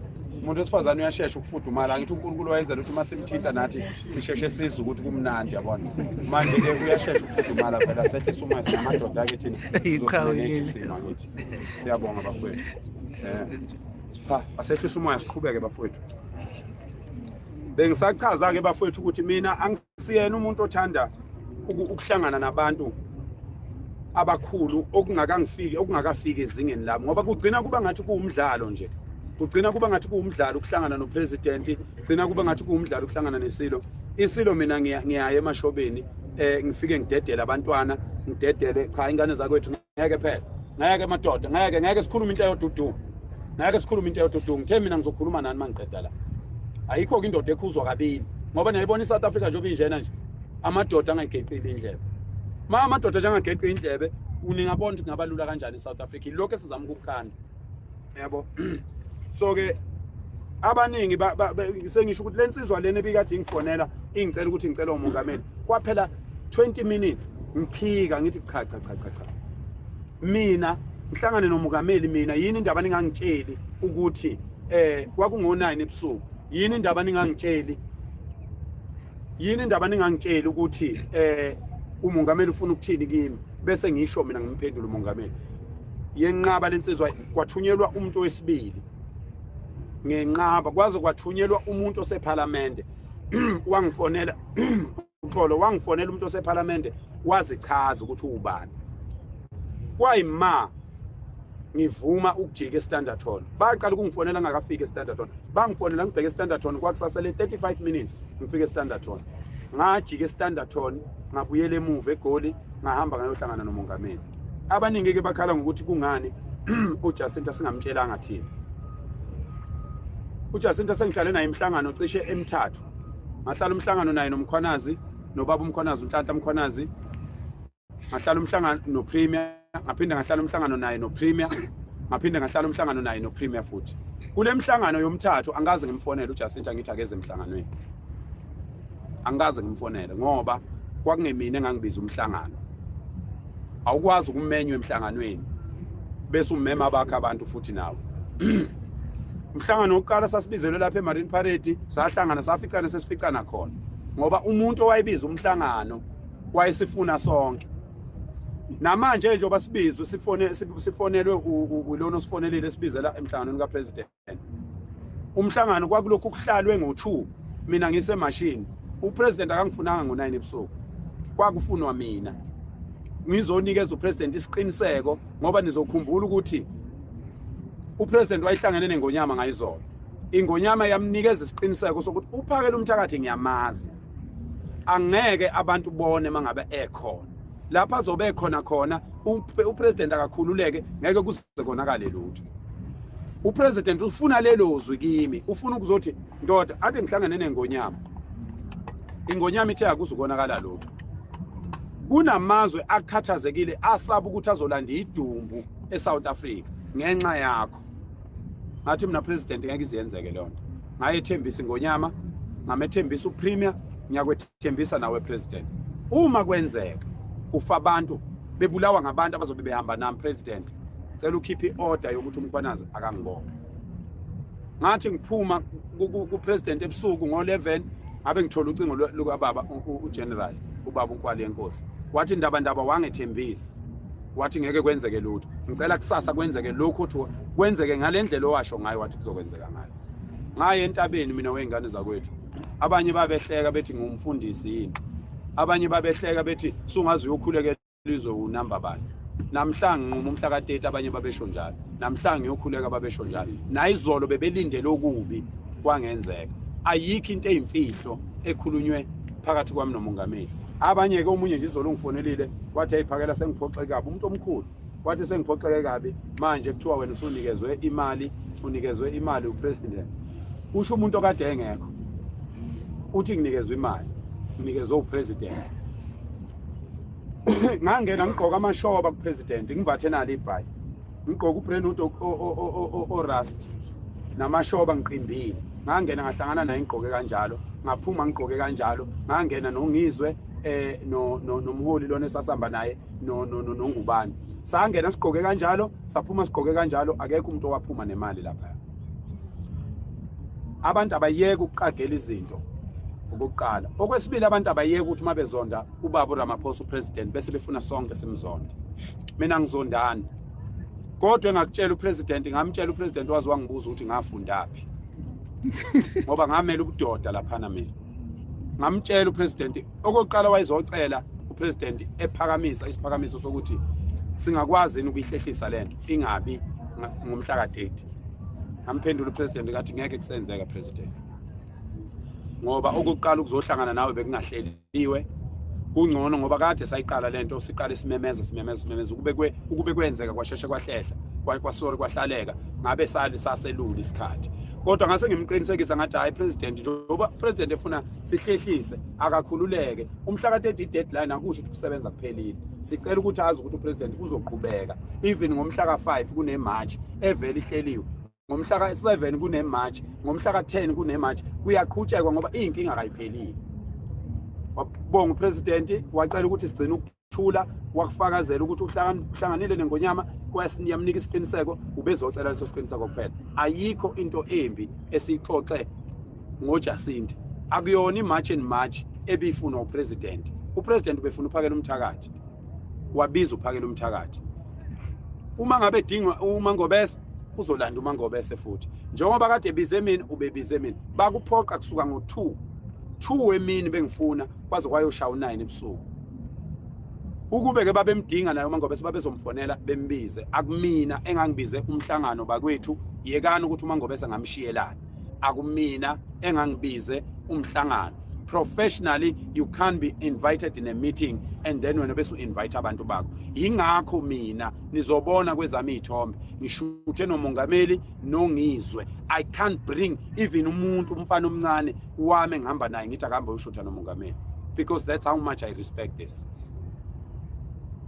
umuntu wesifazane uyashesha ukufudumala. Angithi uNkulunkulu wayenzela ukuthi uma simthinta nathi sisheshe sizwe ukuthi kumnandi, yabona. Manje-ke uyashesha ukufudumala phela, sehlisa umoya, singamadoda-ke thina, Iqhawe sizomanage leli. isimo. Angithi siyabonga bafowethu. Cha, asehlisa umoya siqhubeke bafowethu. Bengisachaza ke bafowethu ukuthi mina angisiyena umuntu othanda ukuhlangana nabantu abakhulu okungakangifiki okungakafiki ezingeni lami, ngoba kugcina kuba ngathi kuwumdlalo nje, kugcina kuba ngathi kuwumdlalo ukuhlangana nopresident, gcina kuba ngathi kuwumdlalo ukuhlangana nesilo. Isilo mina ngiyaya emashobeni, ngifike ngidedele abantwana, ngidedele cha ingane zakwethu, ngeke phela, ngeke madoda, ngeke ngeke sikhulume into eyodudu, ngeke sikhulume into eyodudu. Ngithe mina ngizokhuluma nani mangiqeda la. Ayikho-ke indoda ekhuzwa kabili, ngoba niyayibona i-South Africa njengoba injena nje, amadoda angayigeqile indlebe. Ma amadoda nje angageqi indlebe, ningabona ukuthi kungaba lula kanjani e-South Africa. Ilokhu esizama ukukukhanda, yabo. So-ke abaningi sengisho ukuthi le nsizwa lena ebikade ingifonela ingicela ukuthi ngicela umongameli, kwaphela 20 minutes ngiphika, ngithi cha cha cha cha cha, mina ngihlangane nomongameli mina yini indaba ningangitsheli ukuthi kwakungo-9 ebusuku? Yini indaba ningangitsheli? Yini indaba ningangitsheli ukuthi umongameli ufuna ukuthini kimi, bese ngisho mina ngimphendula umongameli? Yenqaba lensizwa, kwathunyelwa umuntu wesibili, ngenqaba, kwaze kwathunyelwa umuntu osephalamende wangifonela. Uxolo, wangifonela umuntu osephalamende, wazichaza ukuthi uwubani. Kwayima ngivuma ukujika eStanderton, baqala ukungifonela ngakafiki eStanderton. Bangifonela ngibheke eStanderton, kwakusasele 35 minutes ngifike eStanderton. Ngajika eStanderton, ngabuyela emuva eGoli, ngahamba ngayohlangana nomongameli. Abaningi ke bakhala ngokuthi kungani uJacinta singamtshelanga thina. UJacinta sengihlale naye imihlangano cishe emithathu. Ngahlala umhlangano naye noMkhwanazi, nobaba uMkhwanazi, uNhlanhla Mkhwanazi. Ngahlala umhlangano noPremier, ngaphinde ngahlala umhlangano naye noPremier, ngaphinde ngahlala umhlangano naye noPremier futhi. Kule mhlangano yomthathu angikaze ngimfonele uJacinta ngithi akeze emhlanganweni. Angikaze ngimfonele ngoba kwakungemina engangibiza umhlangano. Awukwazi ukumenywa emhlanganweni bese umema abakho abantu futhi nawe. Umhlangano wokuqala sasibizelwe lapha eMarine Parade, sahlangana, saficana sesificana khona, ngoba umuntu owayebiza umhlangano wayesifuna sonke. Namanje njengoba sibizwe sifone sifonelwe ulona osifonelile esibizela emhlanganweni kapresident. Umhlangano kwakulokhu kuhlalwe ngo-2, mina ngisemashini. Upresident akangifunanga ngo-9 ebusuku, kwakufunwa mina ngizonikeza upresident isiqiniseko, ngoba nizokhumbula ukuthi upresident wayehlangene nengonyama ngayizolo. Ingonyama yamnikeza isiqiniseko sokuthi uphakela umthakathi ngiyamazi, angeke abantu bone mangabe ekhona lapha azobe khona khona. Upresident akakhululeke, ngeke kuze konakale lutho. Upresident ufuna lelo zwi kimi, ufuna ukuzothi ndoda ade ngihlangane nengonyama, ingonyama ithe akuzukonakala lutho. Kunamazwe akhathazekile, asaba ukuthi azolanda idumbu eSouth Africa ngenxa yakho. Ngathi mina, president, ngeke iziyenzeke leyo nto. Ngayethembisa ingonyama, ngamethembisa upremier, ngiyakwethembisa nawe president, uma kwenzeka kufa abantu, bebulawa ngabantu abazobe behamba nami, president, cela ukhiphe i-order yokuthi uMkhwanazi akangibophe. Ngathi ngiphuma ku-president ebusuku ngo-11, ngabe ngithola ucingo lukababa ugeneral, ubaba uNkwali yenkosi. Wathi ndaba ndaba, wangethembisa wathi ngeke kwenzeke lutho, ngicela kusasa kwenzeke lokhu othi kwenzeke ngale ndlela owasho ngayo, wathi kuzokwenzeka ngayo. Ngaye entabeni mina wey'ngane zakwethu. Abanye babehleka bethi ngumfundisi yini, abanye babehleka bethi sungaze uyokhulekela izwe unamba bani. Namhla nginquma umhla ka-30, abanye babesho njalo, namhla ngiyokhuleka babesho njalo, nayizolo bebelindele okubi, kwangenzeka. Ayikho into eyimfihlo ekhulunywe phakathi kwami nomongameli. Abanye-ke, omunye nje izolo ungifonelile wathi ayiphakela, sengiphoxeke kabi. Umuntu omkhulu wathi sengiphoxeke kabi, manje kuthiwa wena usunikezwe imali, unikezwe imali upresident. Kusho umuntu okade engekho, uthi nginikezwe imali, nginikezwe upresident. Ngangena ngigqoka amashoba kupresident, ngimbathe nalo ibhayi, ngigqoka ubrandwood orust namashoba, ngiqimbile. Ngangena ngahlangana naye ngigqoke kanjalo, ngaphuma ngigqoke kanjalo. Ngangena noNgizwe, no nomholi lona esasamba naye, no nongubani, sangena sigqoke kanjalo, saphuma sigqoke kanjalo. Akekho umuntu owaphuma nemali lapha. Abantu abayeke ukuqagela izinto, okokuqala. Okwesibili, abantu abayeke ukuthi uma bezonda ubaba uRamaphosa upresident bese befuna sonke simzonde. Mina ngizondani? Kodwa engakutshela upresident, ngamtshela upresident waze wangibuza ukuthi ngafundaphi. Ngoba ngamela ubudoda laphana mina. Ngamtshela upresident okokuqala wayezocela upresident ephakamisa isiphakamiso sokuthi singakwazi yini ukuyihlehlisa lento ingabi ngomhla ka-30. Ngamphendula upresident ngathi ngeke kusenzeka president. Ngoba okokuqala ukuzohlangana nawe bekungahleliwe kungcono ngoba kade sayiqala lento siqale simemeza simemeza simemeza ukube ukube kwenzeka kwasheshe kwahlehla kwasorry kwahlaleka ngabe sali saselula isikhathi kodwa ngase ngimqinisekisa ngathi hayi president njengoba president efuna sihlehlise akakhululeke umhla ka-30 i-deadline akusho ukuthi kusebenza kuphelile sicela ukuthi azi ukuthi upresident uzoqhubeka even ngomhla ka-5 kune-march evele ihleliwe ngomhla ka-7 kune-march ngomhla ka-10 kune-march kuyaqhutshekwa ngoba iy'nkinga kayiphelile wabonga upresident wacela ukuthi sigcine ukuthula wakufakazela ukuthi uhlanganile nengonyama yamnika isiqiniseko ubezocela leso siqiniseko kuphela ayikho into embi esiyixoxe ngoJacinta akuyona i-march and march ebifunwa upresident upresident ubefuna uphakela umthakathi wabiza uphakela umthakathi uma ngabe edingwa uMangobese uzolanda uMangobese futhi njengoba kade ebize mina ubebize mina bakuphoqa kusuka ngo-2 2 emini bengifuna kwaze kwayoshaya u-9 ebusuku ukube ke babemdinga naye uMangobese babezomfonela bembize akumina engangibize umhlangano bakwethu yekani ukuthi uMangobese ngamshiyelana akumina engangibize umhlangano professionally you can't be invited in a meeting and then wena bese u-invite abantu bakho yingakho mina nizobona kwezami iy'thombe ngishuthe nomongameli nongizwe i can't bring even umuntu umfana omncane wami engihamba naye ngithi akuhambe uyoshutha nomongameli because that's how much i respect this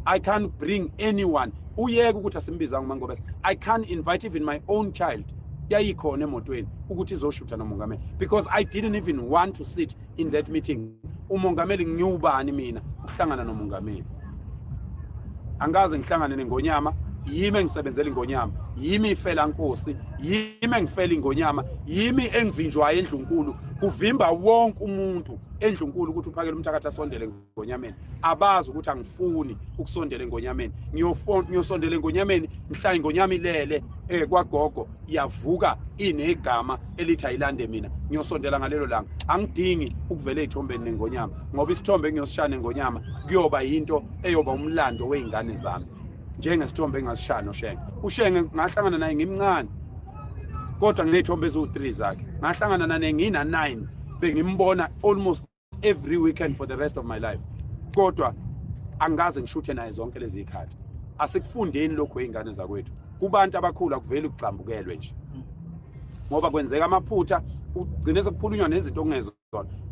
i can't bring anyone uyeke ukuthi asimbizanga uMangobese i can't invite even my own child yayikhona emotweni ukuthi izoshutha nomongameli because i didn't even want to sit in that meeting umongameli ngiwubani mina ukuhlangana nomongameli angikaze ngihlangane nengonyama yimi engisebenzela ingonyama yimi ifela nkosi yimi engifela ingonyama yimi engivinjwayo endlunkulu kuvimba wonke umuntu endlunkulu ukuthi uphakele umthakathi asondele engonyameni abazi ukuthi angifuni ukusondela engonyameni ngiyosondela engonyameni mhla ingonyama ilele eh kwagogo yavuka inegama elithi ayilande mina ngiyosondela ngalelo langa angidingi ukuvela ezithombeni nengonyama ngoba isithombe engiyosishaya nengonyama kuyoba yinto eyoba umlando weingane zami njengesithombe engasishaya noShenge uShenge ngahlangana naye ngimncane kodwa nginezithombe eziwu-3 zakhe ngahlangana naye ngina-9 bengimbona almost every weekend for the rest of my life kodwa angikaze ngishuthe naye zonke lezi zikhathi asikufundeni lokho izingane zakwethu kubantu abakhulu akuveli ukugxambukelwe nje ngoba kwenzeka amaphutha ugcine sekukhulunywa nezinto okungezona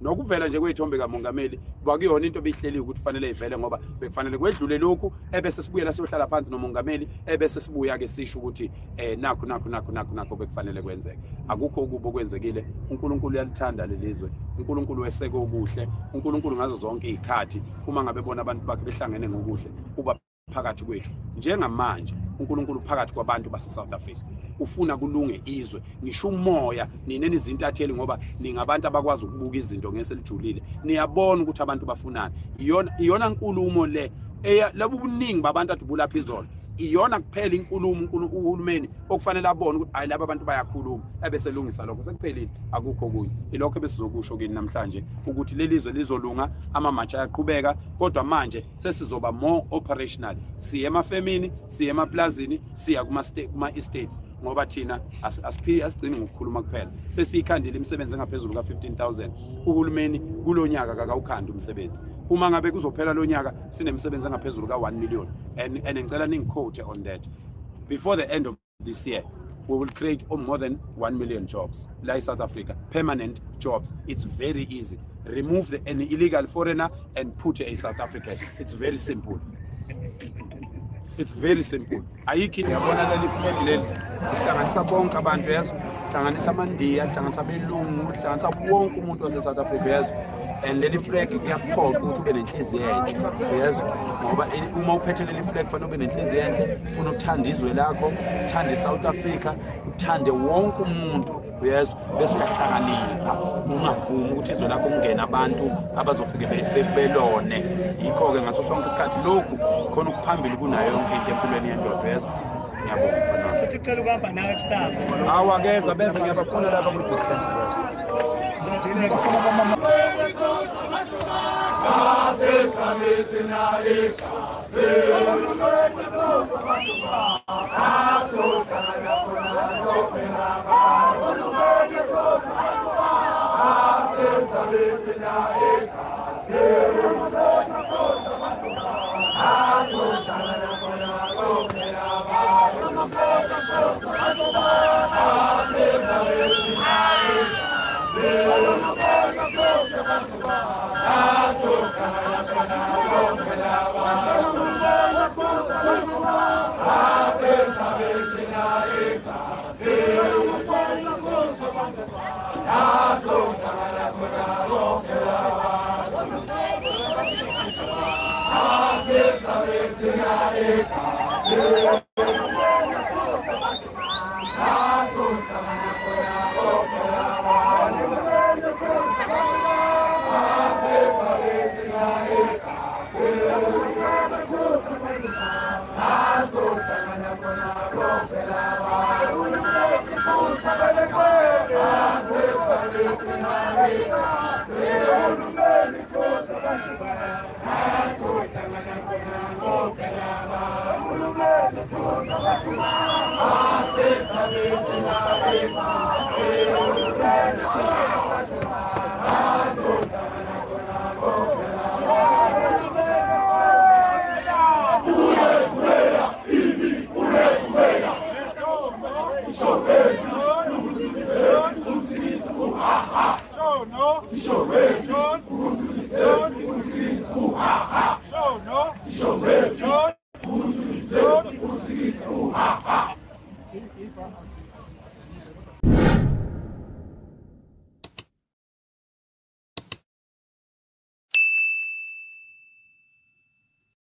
nokuvela nje kwey'thombe kamongameli kwakuyona into ebihleliwe ukuthi kufanele ivele ngoba bekufanele kwedlule lokhu ebese sibuyela siyohlala phansi nomongameli ebese sibuya-ke sisho ukuthi um nakhu nakhu nakhu nakhu nakhu bekufanele kwenzeke akukho okubi okwenzekile uNkulunkulu uyalithanda lelizwe uNkulunkulu weseke okuhle uNkulunkulu ngazo zonke izikhathi uma ngabe bona abantu bakhe behlangene ngokuhle uba phakathi kwethu njengamanje uNkulunkulu phakathi kwabantu base South Africa ufuna kulunge izwe ngisho umoya nina nizintatheli ngoba ningabantu abakwazi ukubuka izinto ngeselijulile niyabona ukuthi abantu bafunani iyona iyona nkulumo le eya labo ubuningi babantu adubulapha izolo iyona kuphela inkulumo uhulumeni okufanele abone ukuthi hayi laba abantu bayakhuluma ebese lungisa lokho sekuphelile akukho okunye ilokho ebesizokusho kini namhlanje ukuthi leli zwe lizolunga ama-march ayaqhubeka kodwa manje sesizoba more operational siye emafemini siye emaplazini siya kuma-estates ngoba thina asiphi asigcini ngokukhuluma kuphela sesiyikhandile imisebenzi engaphezulu ka-15000 uhulumeni kulo nyaka kakawukhandi umsebenzi uma ngabe kuzophela lo nyaka sinemisebenzi engaphezulu ka-1 million and ngicela ningiquote on that before the end of this year we will create more than 1 million jobs la South Africa permanent jobs it's very easy remove the an illegal foreigner and put a South African it's very simple it's very simple ayikho yabona leli flag leli lihlanganisa bonke abantu yezwa hlanganisa amandiya hlanganisa abelungu hlanganisa wonke umuntu wase-South Africa yezwa and leli flag kuyakuphoqa ukuthi ube nenhliziyo enhle uyezwa ngoba uma uphethe leli flag kufanele ube nenhliziyo enhle ufuna ukuthanda izwe lakho uthande i-South Africa uthande wonke umuntu uyezwa bese uyahlakanipha ungavumi ukuthi izwe lakho kungene abantu abazofike belone yikho-ke ngaso sonke isikhathi lokhu khona ukuphambili kunayo yonke into empilweni yendoda uyezwa. Ngiyabonga mfana wami. Uthi ucela ukuhamba nawe kusasa. Awu akeza bese ngiyabafuna lapha kwi-bootcamp.